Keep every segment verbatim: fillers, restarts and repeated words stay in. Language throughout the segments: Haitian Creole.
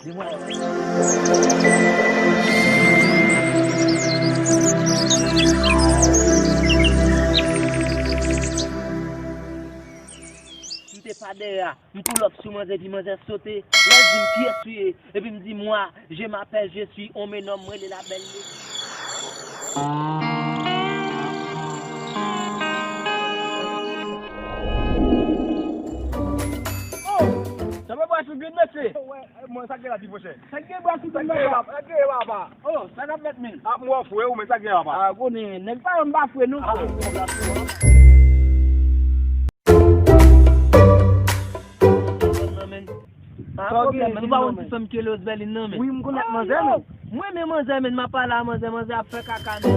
Demwazèl. M te pa dèyè a, m pull up sou manzè, epi manzè sote. Lè l di m kiyès ou ye, epi m di moi, je m'appelle, je suis on menòm, mwen rele la belle lady. Oh! Sa pa bwa sou grid, mesye? Wè, mwen, sa k gen la, ti frè? Sa k gen bwa sou grid, papa? Sa k gen, papa? Oh, sa k ap fèt, men? Ah, mwen fre, ou, men sa k gen, papa? Ah, konnen, nèg pa yon m pa fre, non, frè. Pa pwoblèm, men. Pa pwoblèm, men. Nou pa konn ti fanm ki rele Osbèlin nan, men. Wi, m konèt manzè, men. Mwen, men manzè, men, m ap pale a manzè, manzè ap fè kaka, men.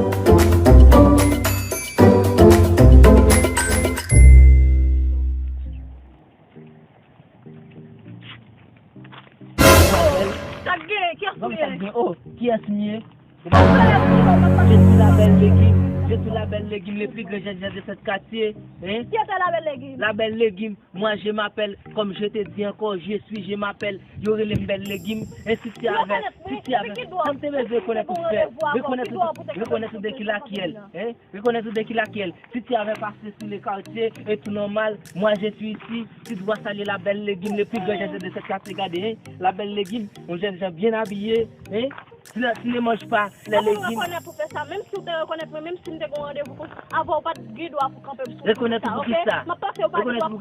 Sa k gen? Kiyès ou ye? Oh, kiyès m ye? Ou pa konn sa? Je suis la belle légim. Je suis la belle légim, le plus grand jènjan de sèt katye. Hein? Qui était la belle légim? La belle légim. Moi, je m'appelle, comme je te dis encore, je suis, je m'appelle. Yo rele m bèl legim. E si ti avè, si ti avè, kòm te bezwen rekonèt ou frè, rekonèt ou, rekonèt ou de ki lakyèl, hein? Rekonèt ou de ki lakyèl. Si ti avè pase sou le katye, e tou nòmal, moi je suis ici, tu dois saluer la belle légime, le plus grand jènjan de sèt katye, gade, hein? La belle légime, yon jènjan byen abiye, hein? Tu ne, tu ne manges pas les légumes. Rekonèt ou fè sa, menm si w te rekonèt mwen, menm si m te gen yon randevou konsa avè w, ou pa t gen dwa pou kanpe m sou wout sa, oke? M ap pase, ou pa gen dwa pou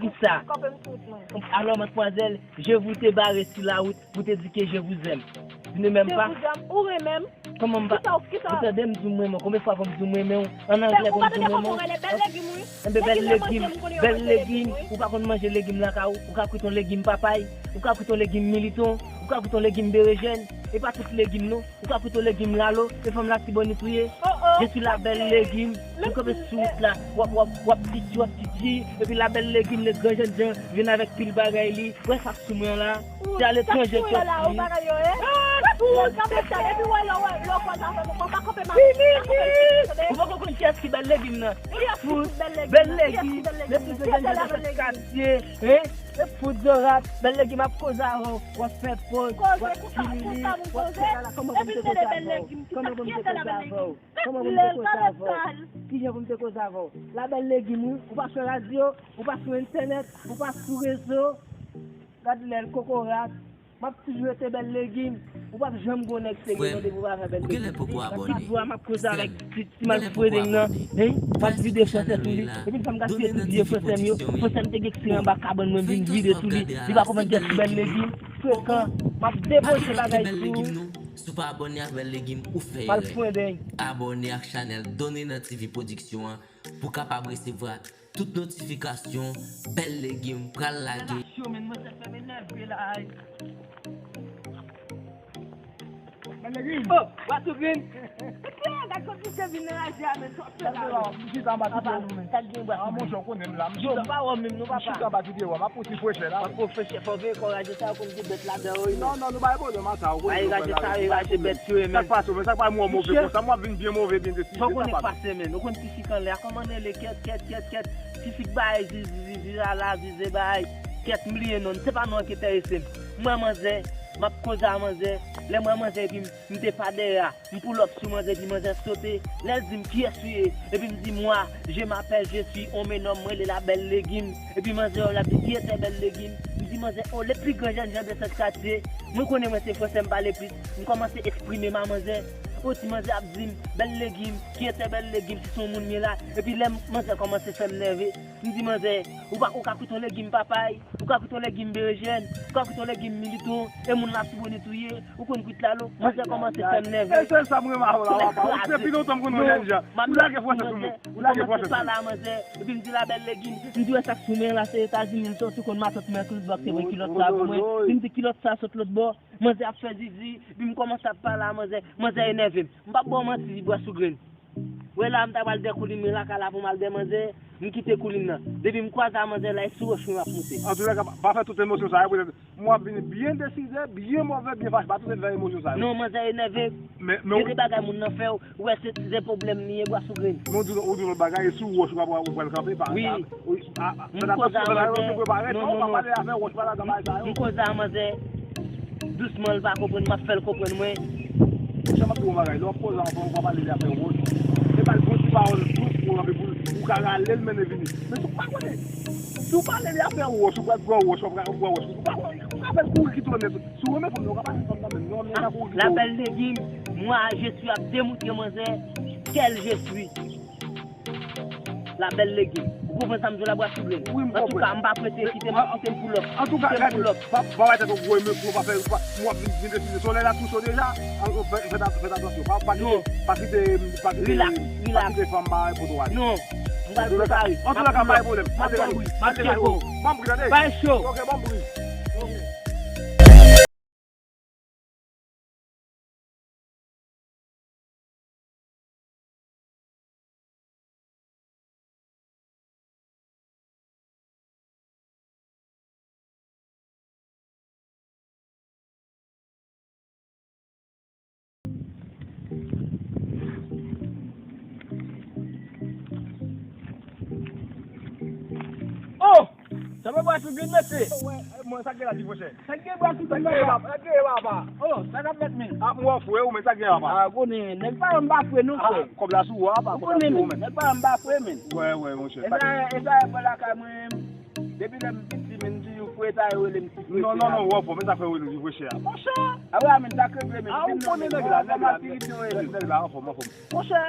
kanpe m sou wout mwen. Alors, mademoiselle, je vous débarre sur la route pour te dire que je vous aime. Tu ne m'aimes pas? Je vous aime, ou renmen m? Kòman m pa... Kisa, kisa? Ou tande m di w m renmen w? Konbyen fwa pou m di w m renmen w? An anglè pou m di w m renmen w? Enben, bèl legim, bèl legim. Ou pa konn manje legim lakay ou? Ou ka kwit yon legim papay, ou ka kwit yon legim militon, ou ka kwit yon legim berejèn. E pa tout legim, non. Ou ka kwit yon legim lalo, e fanm Latibonit ou ye? Je suis la belle légime. Ou kanpe sou wout la, w ap, w ap, w ap titi, w ap titi, epi la belle légime, le gran jènjan, vin avèk pil bagay li. Wè sa k sou mwen la. Se aletranje k soti. Fini, fini. Ou poko konn kiyès ki bèl legim nan. Fout, bèl legim. Le plus de jènjan de sèt katye. Hein? E fout zorat, bèl legim ap koze avè w. W ap fè poz, w ap fini, w ap fè la. Kòman pou m te koze avè w? Kòman pou m te koze avè w? Kòman pou m te koze avè w? Kijan pou m te koze avè w? La bèl legim, wi. Ou pa sou radyo, ou pa sou entènèt, ou pa sou rezo. Gad lè l kokorat. M ap toujou rete bèl legim. Ou p ap janm gon nèg serye tande pou pa fè bèl legim. Nan tout vwa m ap koze avèk ti, ti malfredeng nan, hein? M ap vide fransè sou li. Epi fanm gaspiye tout vye fransè m yo. Fransè m te gen ekspire anba kabann mwen, m vin vide sou li. Li pa konprann kiyès ki bèl legim. Frekan. M ap depoze bagay sou ou. Si w pa abòne ak Bèl Legim, ou fè erè. Malfredeng. Abòne ak chanèl Donne Nan T V Production an pou w kapab resevwa tout notifikasyon Bèl Legim pral lage. Relasyon, men mwen se fè m enève la. Bèl Legim. Oh, Bwa Sou Grenn. Gad kot misye vin nan raje a, men twòp fè la. Chita anba ti pye w, men. Sa k gen, Bwa Sou Grenn? Ah, monchè, w konnen m la. Yo, m pa wè w menm, non, papa. Chita anba ti pye w, m ap pran ti frechè la. M ap pran frechè, fò w veye kò raje sa yo konn gen bèt ladan yo, wi. Non, non, nou pa gen pwoblèm ak sa, w konnen nou pran raje sa, raje bèt yo, men. Sa k pase, men sa k pa move konsa, m w ap vin byen move, byen deside. Fò w konnen k pase, men. Ou konn ti fik anlè a, kòman l rele? Kèt, kèt, kèt, kèt. Ti fik bay zizi, zizi, lala, zizi bay. Kèt, m bliye non l. Se pa non an ki enterese m. M wè manzè, m ap koze a manzè. Lè m wè manzè epi m, m te pa dèyè a. M pull up sou manzè epi manzè sote. Lè l di m kiyès ou ye? Epi m di moi, je m'appelle, je suis on menòm, mwen rele la bèl legim. Epi manzè yo l ap di qui était belle legim. M di manzè, oh, le plus grand jènjan de sèt katye. Mwen konnen mwen se fransè m pale plis. M kòmanse eksprime m a manzè. Oh, ti manzè ap di m, bèl legim, qui était belle legim, si se yon moun m ye la. Epi lè manzè kòmanse fè m nève, m di manzè, ou pa, ou ka kwit yon legim papay, ou ka kwit yon legim berejèn, ou ka kwit yon legim militon, e moun Latibonit ou ye, ou konn kwit lalo, manzè kòmanse fè m nève. E se sa m renmen avè w la, papa. Ou depi lontan m konn ou jènjan. Ou lage fransè sou mwen. Ou lage fransè sou mwen. Pale a manzè, epi m di la bèl legim, m di wè sa k sou men la se Etazini l soti, ou konn matant mwen Chris Box te voye kilòt sa pou mwen. Epi m di kilòt sa sot lòt bò. Manzè ap fè zizi, epi m kòmanse ap pale a manzè, manzè enève m. M p ap ba w manti, Bwa Sou Grenn. Wè la, m ta pral dè koulin mwen lakay la pou m al dè manzè, m kite koulin nan. Depi m kwaze a manzè la, e sou wòch mwen m ap moute. Antoulèka, pa, pa fè tout emosyon sa yo, poutèt mwen ap vin byen deside, byen move, byen fache, pa tout fè emosyon sa yo. Non, manzè enève, gen de bagay moun nan fè w, ou wè se, se pwoblèm li ye, Bwa Sou Grenn. Men w di, ou di lòt bagay, e sou wòch ou pral, ou pral kanpe, pa, wi. M koze a manzè. Non, non, non. M koze a manzè. Dousman, l pa konprann, m ap fè l konprann mwen. Monchè, m ap di w yon bagay, lè w ap koze anfan, ou pa pale de afè wòch. E ba l bon ti pawòl dous pou l anvi pou l, pou w ka rale l mennen vini. Men si w pa konnen, si w pale de afè wòch, ou pral pran wòch, ou pral pran wòch. Ou pa konnen, ou ka fè l kouri kite w nèt. Si w renmen fanm nan, ou ka pase fanm nan menm. Non, men ka kouri kite w. La belle Legim, moi, je suis ap demontre manzè, quel je suis. La belle Legim. Ou konprann sa m di w la, bwa souble? Wi, m konprann. Antouka, m pa prete, kite m, kite m pull up. Antouka, gade, pa, pa bay tèt ou gwo, men pou pa fè, pa, m w ap vin, vin refize. Solèy la tou cho deja, an, fè, fè, fè atansyon. Pa, pa kite, pa kite, pa kite, pa kite fanm ba pou twa. Non, m pral prepare. Antouka, pa gen pwoblèm. M ap pran bri, m ap tcheke w. Ban m bri, tande? Bay cho. Ok, ban m bri. Ok. Oh! Sa pa bwa tou grenn, mesye. Mwen, sa gen la, ti frè? Sa gen bwa tou grenn, papa? Sa gen, papa. Oh, sa k ap fèt, men? Ah, mwen, frè, ou, men sa gen, papa? Ah, konnen, nèg pa yon ba frè, non, frè. Ah, kòb la sou ou, papa, kòb la sou ou, men. Nèg pa yon ba frè, men. Wè, wè, monchè. E sa, e sa, e bò lakay mwen, depi lè m piti, men, m toujou frè, sa yo rele m ti frè. Non, non, non, ou anfòm, men sa fè yo rele ti frè, chè. Monchè. Ah, wè, men, sa k regle, men. Ah, ou konnen nèg la, nèg la, nèg la anfòm, anfòm. Monchè.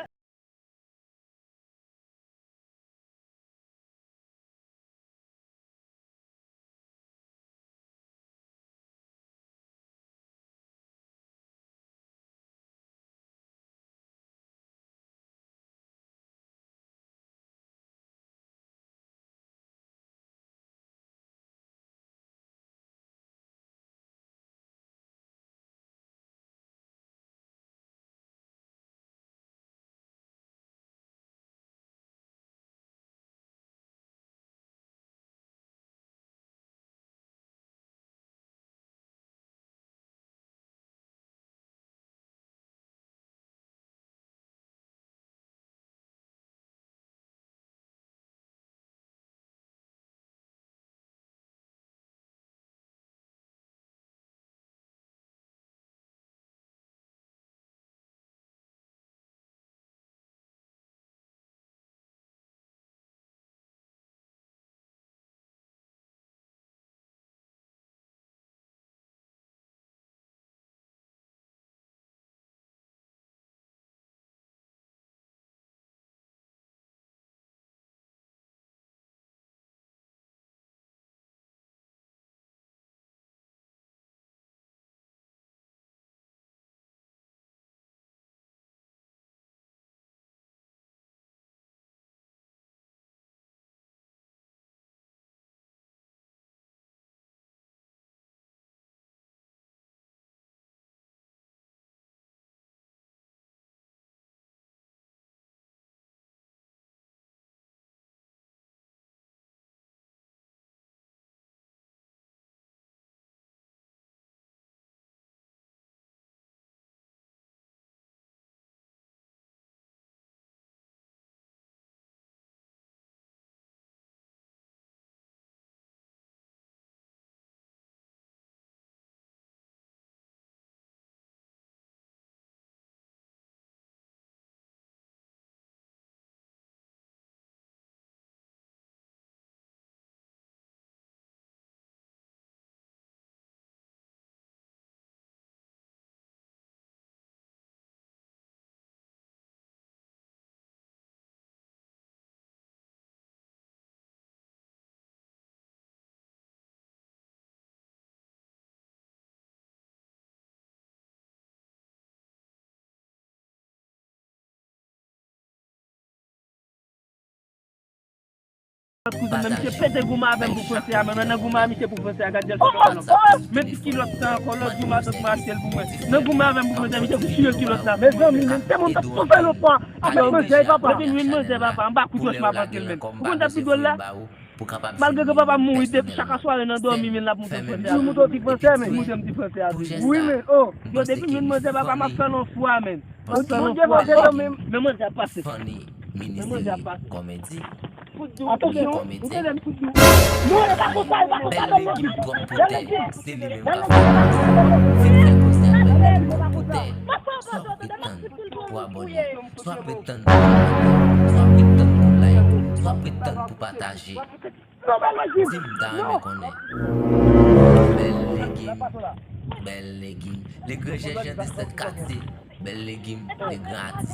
Kouzen mwen, misye pete goumen avè m pou franse a, men nan goumen a misye pou franse a, gad jan l fè papa nan. Men ti kilòt sa ankò, lòt jou matant mwen achte l pou mwen. Nan goumen avè m pou franse a, misye pou chire kilòt la. Mezanmi, men se moun t ap konfè lòt fwa avèk manzè, papa. Depi m jwenn manzè, papa, anba kout wòch m ap antre l menm. Ou konn sa k pi dwòl la? Malgre ke papa m mouri, depi chak asware nan dòmi, men l ap moute yon franse a. Ou moute yon ti franse, men. Moute yon ti franse a toujou. Wi, men, oh. Yo, depi m jwenn manzè, papa, m ap fè l yon fwa, men. Bondye, Bondye, non, men. Men manzè ap pase. Men manzè ap pase. Atansyon, ou tande m? Non, e pa konsa, e pa konsa, Bèl Legim. Bèl Legim, se li menm k ap fè sa. Fin fè konsèy avèk Bèl Legim, poutè. Sa w ap ret tann pou abòne? Sa w ap ret tann pou kòmante? Sa w ap ret tann pou like? Sa w ap ret tann pou pataje? Di m, m ta renmen konnen. Bèl Legim. Bèl Legim. Le gran Jèjè de sèt katye. Bèl Legim, le gran atis.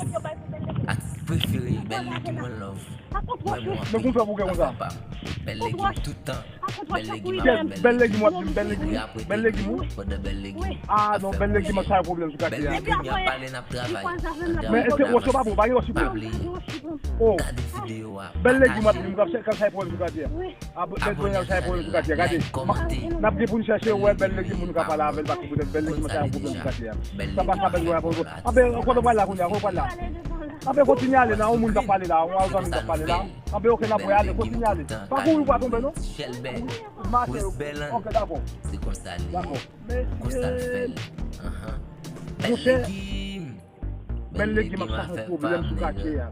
Atis prefere, Bèl Legim, one love. Mwen, mwen anpil. Afè pa m. Bèl Legim toutan. Bèl Legim ap fè Bèl Legim. Bèl Legim, w ap di m Bèl Legim. Epi apre tou, pandan Bèl Legim ap fè pwoblèm sou katye a. Bèl Legim, y ap pale, n ap travay. Men eske wòch yo pa bon? Pa gen wòch ki bon. Oh. Gade videyo a, pataje. Bèl Legim, w ap di m k ap fè pwoblèm sou katye a. Abòne, like, kòmante. N ap gen pou n chèche wè Bèl Legim pou nou ka pale avè l, paske poutèt Bèl Legim sa yon pwoblèm pou katye a. Sa pa sa Bèl Legim ap pale. Anben, kote w pral la kounye a, kote w pral la? Anben, kontinye ale la, yon moun k ap pale la, yon zanmi k ap pale la. Anben, oke, n ap wè, ale, kontinye ale. Pa kouri, pa tonbe, non. Mache, oke, dakò. Dakò. Mesye. Monchè, Bèl Legim ap chache pwoblèm sou katye a.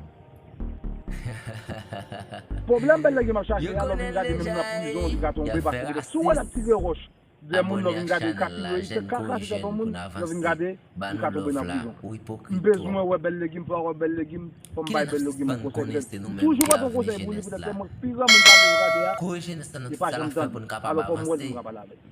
Pwoblèm Bèl Legim ap chache a, lè w vin gade menm nan prizon, li ka tonbe, paske poutèt si w wè l ap tire wòch, lè moun nan vin gade, li ka tire, li ka kraze tèt yon moun, lè w vin gade, li ka tonbe nan prizon. M bezwen wè Bèl Legim, fò w wè Bèl Legim, fò m bay Bèl Legim yon konsèy, poutèt m toujou pote yon konsèy pou li, poutèt lè mwen pi gran moun pale sou katye a, li pa janm tande. Alò, fò m wè si m ka pale avè l.